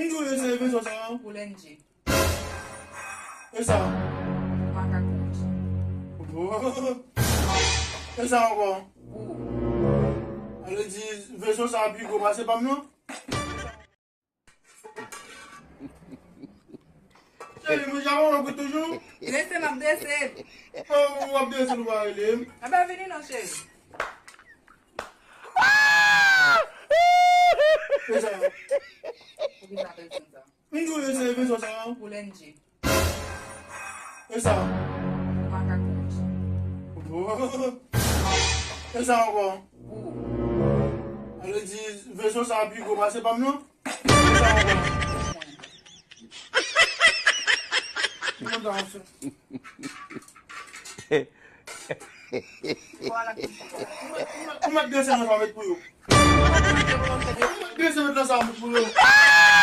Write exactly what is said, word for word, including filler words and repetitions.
Ki koulè se veso sa? Pou lennje. E sa? Makak wouj. E sa ankò? Pou. Ale di veso sa pi gwo pase pa m nan? Cheri, mwen ja wè w kout toujou. Drese m ap drese. Oh, w ap drese l, ou pa rele m. Enben vini non cheri. E sa? Poukisa w ap bèl konsa? Mwen di w se veso sa? Pou lennje. E sa? Makak wouj. E sa ankò? Pou. Ale di veso sa pi gwo pase pa m nan? E sa ankò? Mwen ta fè. Ou mèt, ou mèt, ou mèt desen nan sa met pou yo. Ou mèt desen nan sa met pou yo.